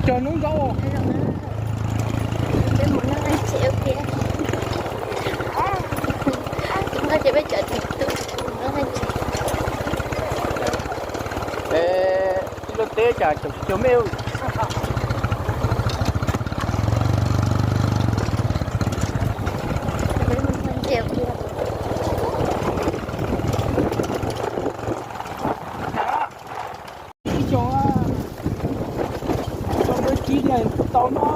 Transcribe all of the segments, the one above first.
Cog hnub nkaus. Peb mus noj leej tsev ua ke. Noj ces peb cov niam tub mus noj leej tsev. Peb ib lub teb cas caum tsis caum me. Peb mus noj ntses ua ke. Ib co, ib co npawb kib thiaj tau noj.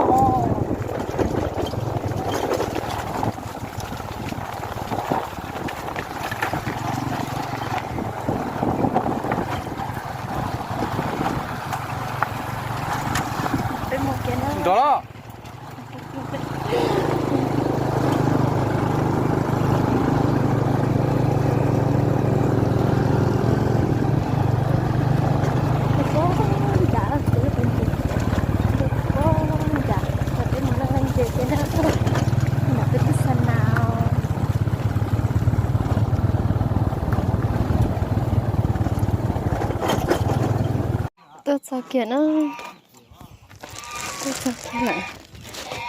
Nrov los. Tuaj txog kiag na. Tuaj txog kiag lawm.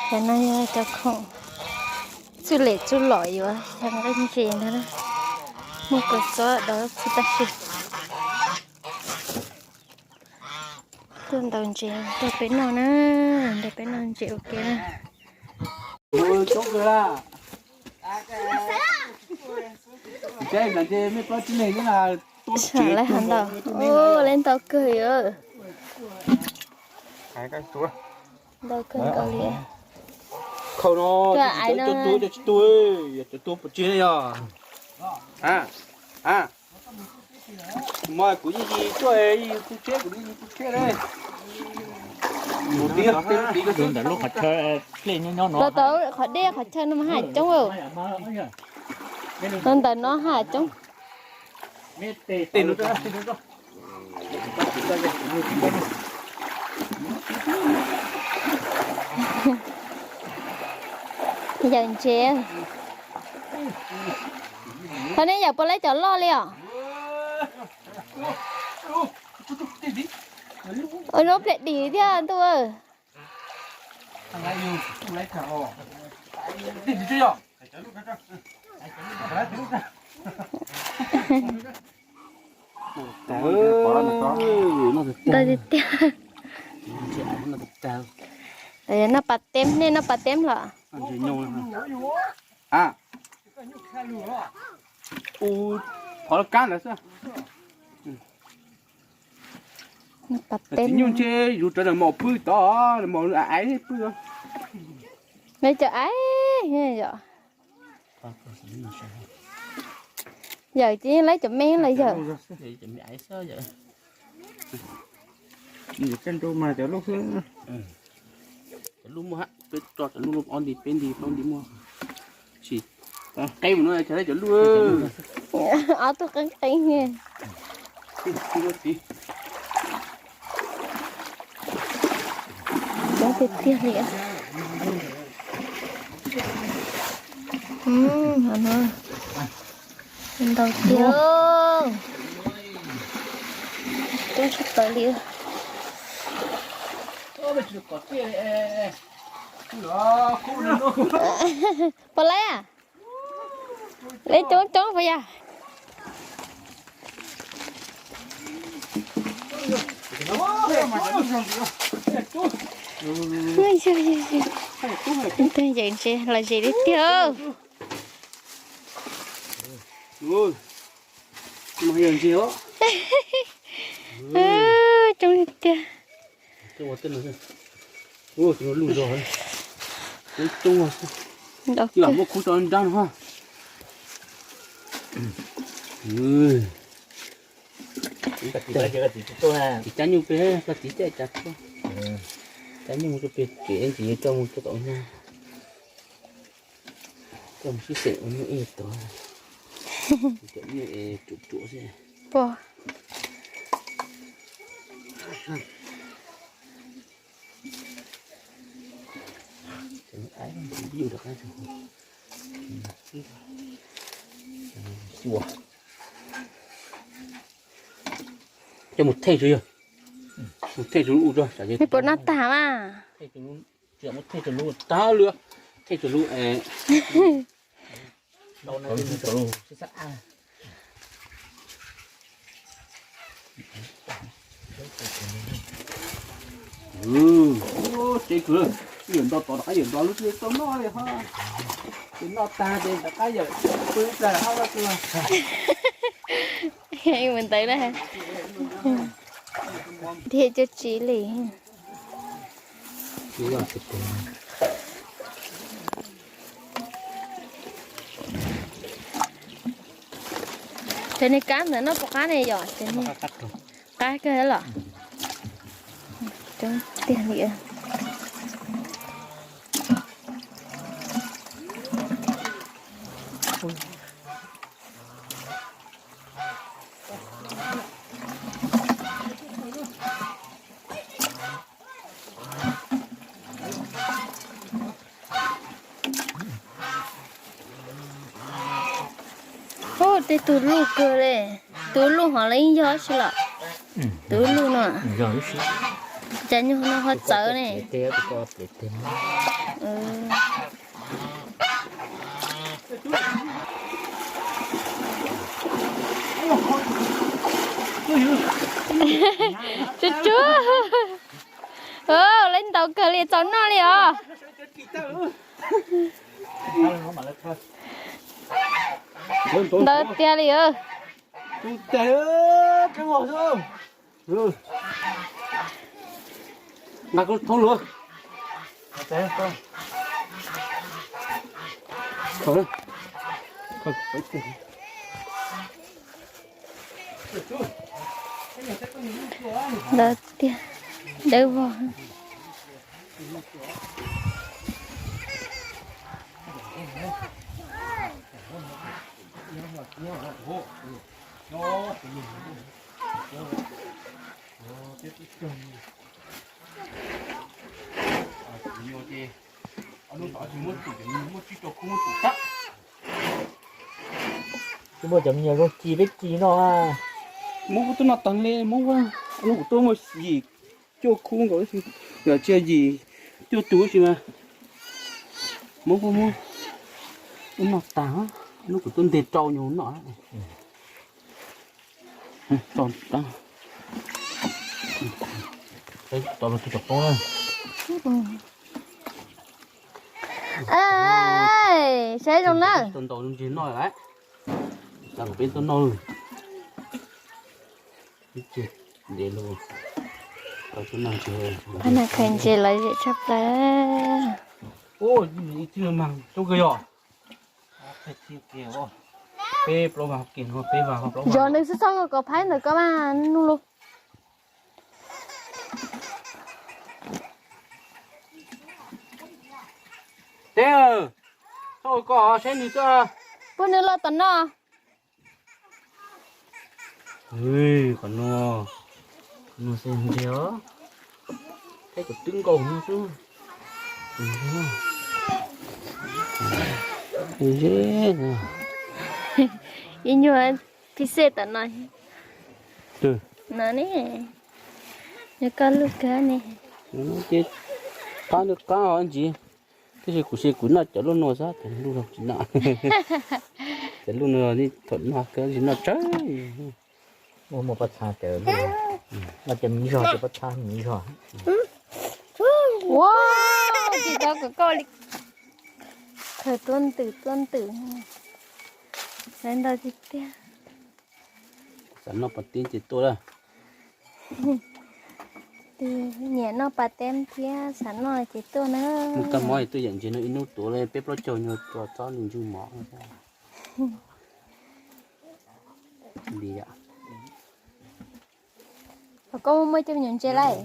Cov no yog cov khoom txuj lem txuj lom yuav nqa ntses ntag na. Muaj kua txob dov txhij tab sis tuaj ntaus ntses rau peb noj na, nrog peb noj ntses ua ke na. Saib lawv hais ntau, lawv ntau kawg li. Ntau kawg nkaus li. Khaus no, cov tuag, cov tuag, cov tuag puas tseg yog? Mas kuv yeej yig tuaj, yig tu tsheb, kuv yeej yig tu tsheb li. Mus tib ntawm lub qhov chaw dlej nyob nyob no. Los tau qhov dej qhov chaw no mas haj coob. Los ntawm no haj coob. Yawm ntses. Qhov nej yawm puas laib cov loj li os? Ua no pliag dim thiab ntuj. Ntau tiag tiag. Noj pas teb, nej noj pas teb los? Qhov kab ntawd xwb. Noj pas teb. Txiv nyuj ntshe yus rov los mos pw tod, los mos aiv pw. Nws cov aiv yom. Yawm ces yeej laib cov me los yawm. Cov lub mas cov lub xwb. Cov lub muaj, peb tso cov lub ob nti peb nti plaub nti muaj. Sim qeeb mus no cov lub. Ob tug qeeb qeeb. Coob tiag tiag li. Ntau tiag. Coob tshaj plaws li. Puas laib? Laib coob coob puas yog? Yawm ntses los zes li tiag. Coob li tiag. Ua cov lub zog, coob coob. Ib vam muab khub rau nrab no ha. Tiv cab nyuj pem, koj tiv cab cas tuaj. Cab nyuj mus rau pem kev ntxiv coj mus rau tom nyuj. Coj mus sib xeem ua nyuj ej tod. Cov nyuj es ruam ruam xwb. Pog. Coj mus theej tso yog. Mus thej tug lub ua, nej puas noj tag mas? Tag lub, thej tug lub es. Tsev kawg, yawm nto tod rov qab yawm nto lub twb tau noj li ho. Ces noj tag ces rov qab yawm pw ib plag hab loj kawg. Mus ntawd na. Dhia cuag tsi li. Cov niag kab ntawd noj puas qab ne yom? Qab kawg los. Coob tiag li. Ub, tej tug luj kawg li. Tus luj hov los yeej yog si los. Tus luj no. Cas nyuag no ho txawv ne. Tsuag tsuag. Lawv ntaus kawg li, txaus noj li os. Ntawd tiag li. Ntawd tiag, dawb vog. Tsis muaj cov me nyuam zoo ci peb ci no. Muab kuv tuaj noj tag li, muab, hnub kuv tuaj muaj yim cuaj khub nkaus, yog tsiaj yim cuaj tus si mas. Muab, muab, muab noj tag, hnub kuv tuaj nteg rau nyuag noj. Saib zoo na. Tau ntaus ntseg noj lawm. Tau peb tuaj noj. Phab no khaws ntses lom zem tshaj plaws. Peb plaub vas kiag no, peb vas ho plaub vas. Zov nws xwb, txhob kom phaib ntawm koj mas nuj lus. Teb, txhob ua koj saib nws xwb. Pub nws los tom no. Qhov no, qhov no xwb ntag. Thaib kom twb nkaus no xwb. Ib nyuag phij xej tom no. No ne, nws koj lug kawg ne. Ces qab nws qab os ntsis. Tab sis kuv xav kuv noj cov luj no xwb, cov luj no tsis noj. Cov luj no thaum noj kawg tsis noj tsawg. Muaj muaj pob txha cov luj, noj cov miv zog ces pob txha miv zog. Ua, tsis tau kom koj li. Khaws tuab ntws tuab ntws, sawv ntau tiag tiag. Xav noj pas teb ces tuaj lawm. Nyiam noj pas teb thiab xav noj ces tuaj na. Muaj kab mob tuaj yawm ntses no ib hnub tuav li peb plaub caug nyuag tso tsob li ntswg mov. Li yom. Koj muaj muaj coj me nyuam ntses lawm.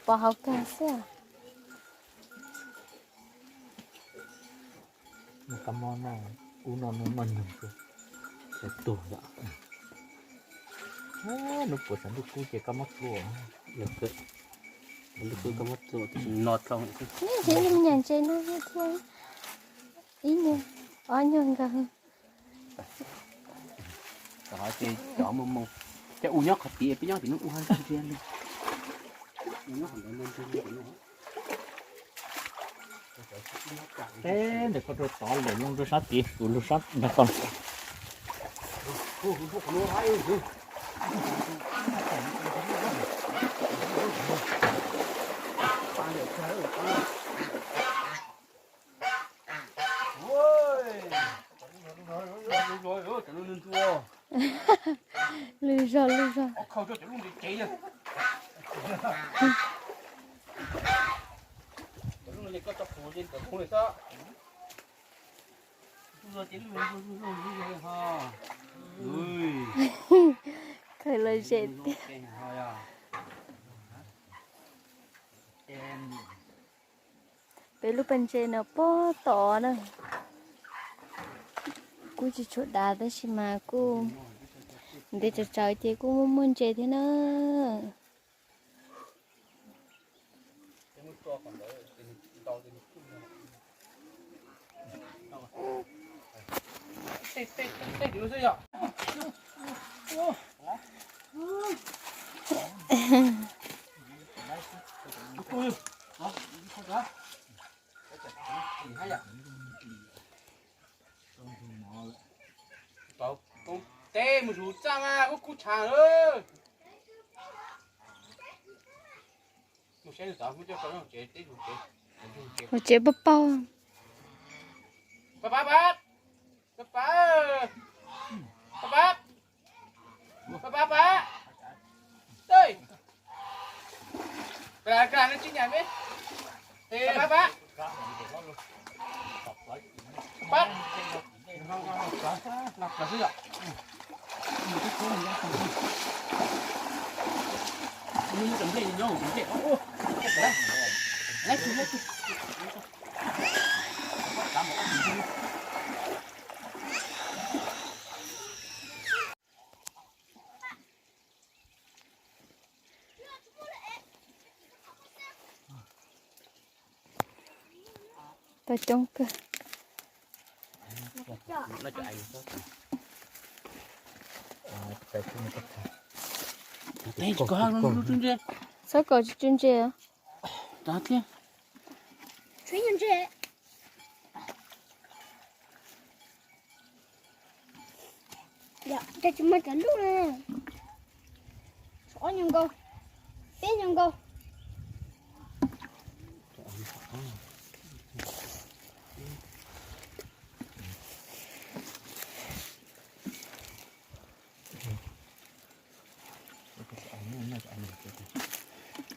Pos hauv kawg xwb. Kab mob no, ub no noj nyoog xwb. Tuag yom. Hnub puas xav ntuj kub ces kab mob tuaj. Ntuj kub kab mob tuaj, tab sis no dhau. Neb nrhiav me nyuam ntses no thiab. Ib nyuag, ob nyuag nkaus. Cov muaj moo, Ces u nyob qhov tid, peb nyob tim no u ha ntsia li. Teb ntawm ko rau tod lawm, loo rau sab tid, kuv lug sab nrag ko. Lwm zog, lwm zog. Khaws los zem tiag. Peb lub pas ntses no puag tod na. Kuj tsis tshua dav tab sis mas kuj ntev tsawv tsawv ces kuj muaj muaj ntses thiab na. Teb mus zus txaj mas kuj kuj tshav lawm. Hauv tsev paug paug. Tau coob kawg. Txhob kom tsis tsw ntses. Yog, tsis muaj cov lub na. Ob nyuag nkaus, peb nyuag nkaus.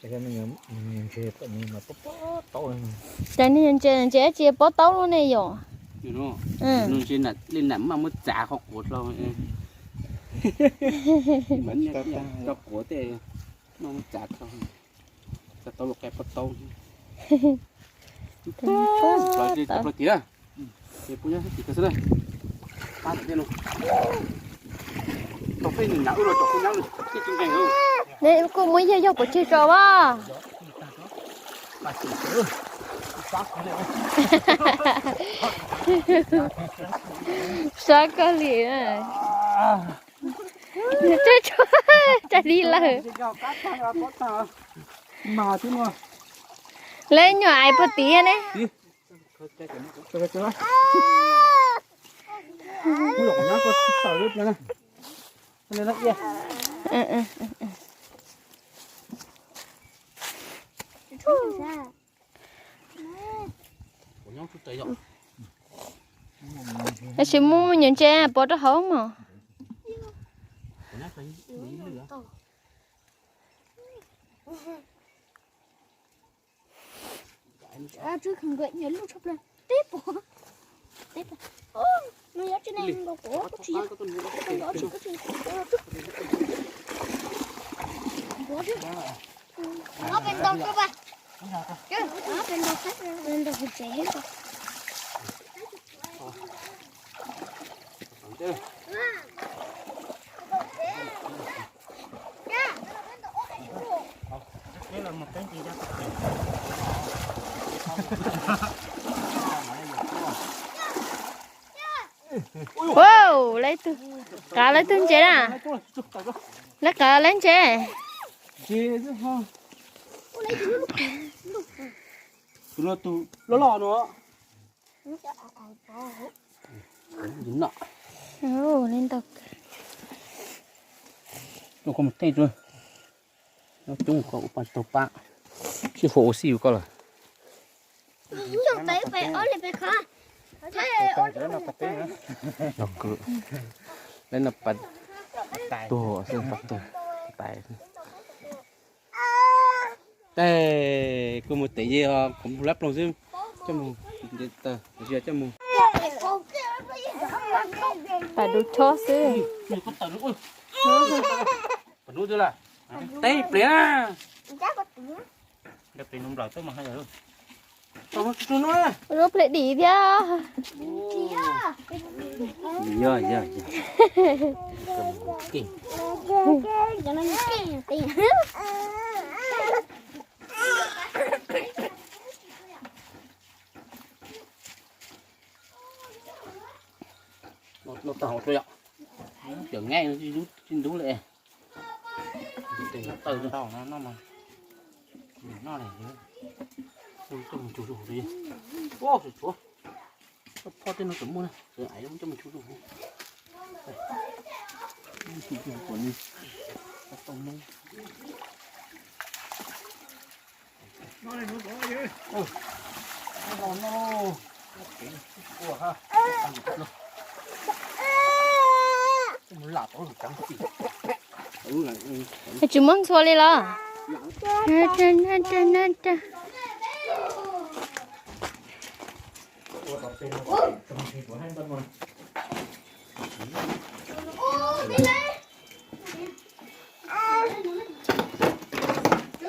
Cov niag ntses ntses dab tsi pob taub luaj ne yom? Li nam maj muab txav qhov quav hlo, rau quav tej maj muab txav hlo, txav tau luaj qe pob taub. Peb nyob sab tim ko xwb na. Pab tim no. Tau peb nws nram wb los tau peb nyob los tsis nkees. Ne kuj muab yog yog pov tseg tso as. Sab koj li. Nws tseem tshuav tsam li lawm. Lawv nyuam ais puag tid ne. Tab sis muaj nyuam ntses pov rau hauv mog. Wow, lawv tug, qav lawv tug ntses na. Lawv qav lawv ntse. Tus loj tus loj loj no. Ntau. Tuaj koj mus tej tuaj. Nyob coob koj ua paj taug pab. Sib faus ua si yus koj lawm. Lawv no pas tuag xwb, pas tuag, pas tais. Tej koj mus tev ye ho kuv lab ploog xwb, coj mus, coj mus. Pas dub chob xwb. Pas dub twg la? Teb pliav na. Peb nub nplaws tuaj mas ha yog. Lub pliav dim thiab. Yog, yog, yog. Noj tag hauv tsuas yom. Cawm nqaij no tsis ntub li. Tes tawg tau no no mas. Noj li. Coj mus tsuj tsuj li. Ua, tshuav. Phoj tej no tseem muaj na, tseem aiv coj mus tsuj tsuj. Tsuj tsuj pom li. Tau no. Tsis muab ntxhua li los?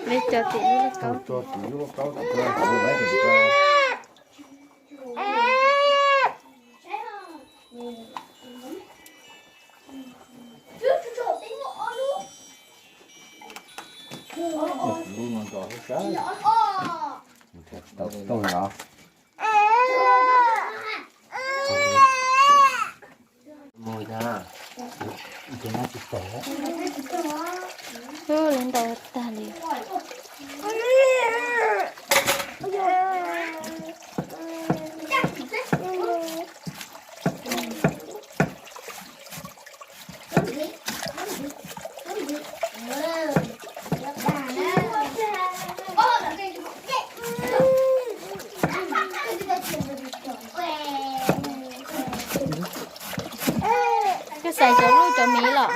Li cov tim lub lauj kaub. Lub no nrog sab. Tau tau los. Mus tag, ces no tsis tau. Lawv ntau tag li. Koj xaiv cov lub cov miv los?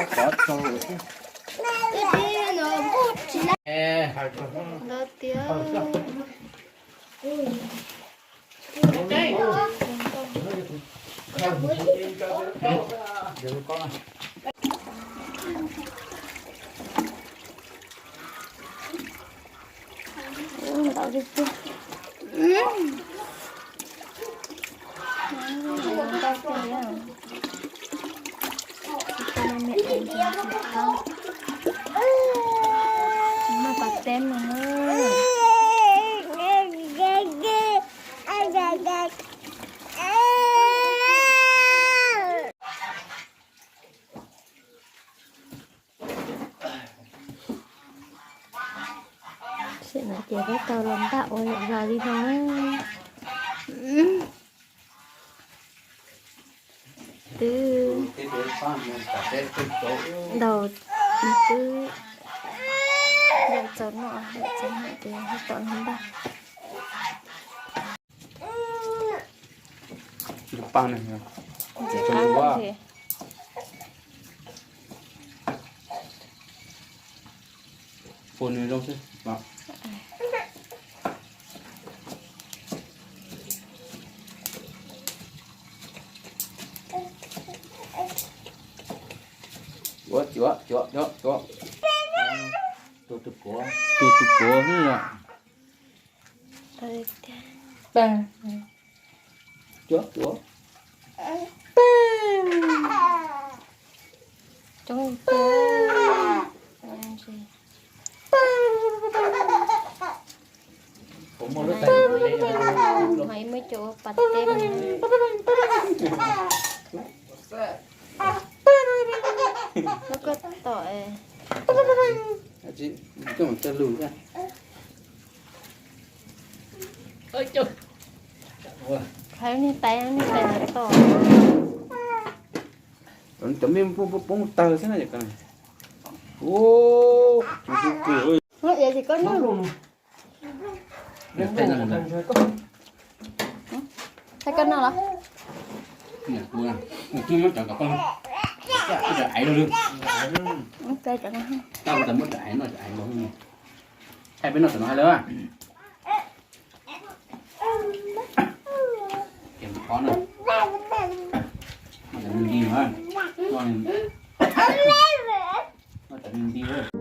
Ntau tiag. Ntau tiag tiag. Ntau tiag. Noj pas teb no na. Sim no ces peb tau los npaj ua yam los li no. Twb ntaus, twb yam txaus noj, yam txaus noj ces ho tom los npaj. Ntxim qab thiab. Pua nws zoo xwb. Ua cuav cuav cuav cuav. Tus tus puav, tus tus puav xwb yom. Cuav cuav. Coob tiag. Muaj cov pas teb, lub Koj tom, koj mam cog lus. Khawb niag tais, niag tais tom. Cov me poob poob tawg xwb na. Ua, tsis kws. Koj noj. Thaij koj noj los? Kuv muab cov kom koj, koj tsis aiv los lawm. Tau, kuv muab cov aiv noj, cov aiv los. Thaij peb noj cov no hais lawm. Ces qhov no, noj cov me nti no, noj cov me nti.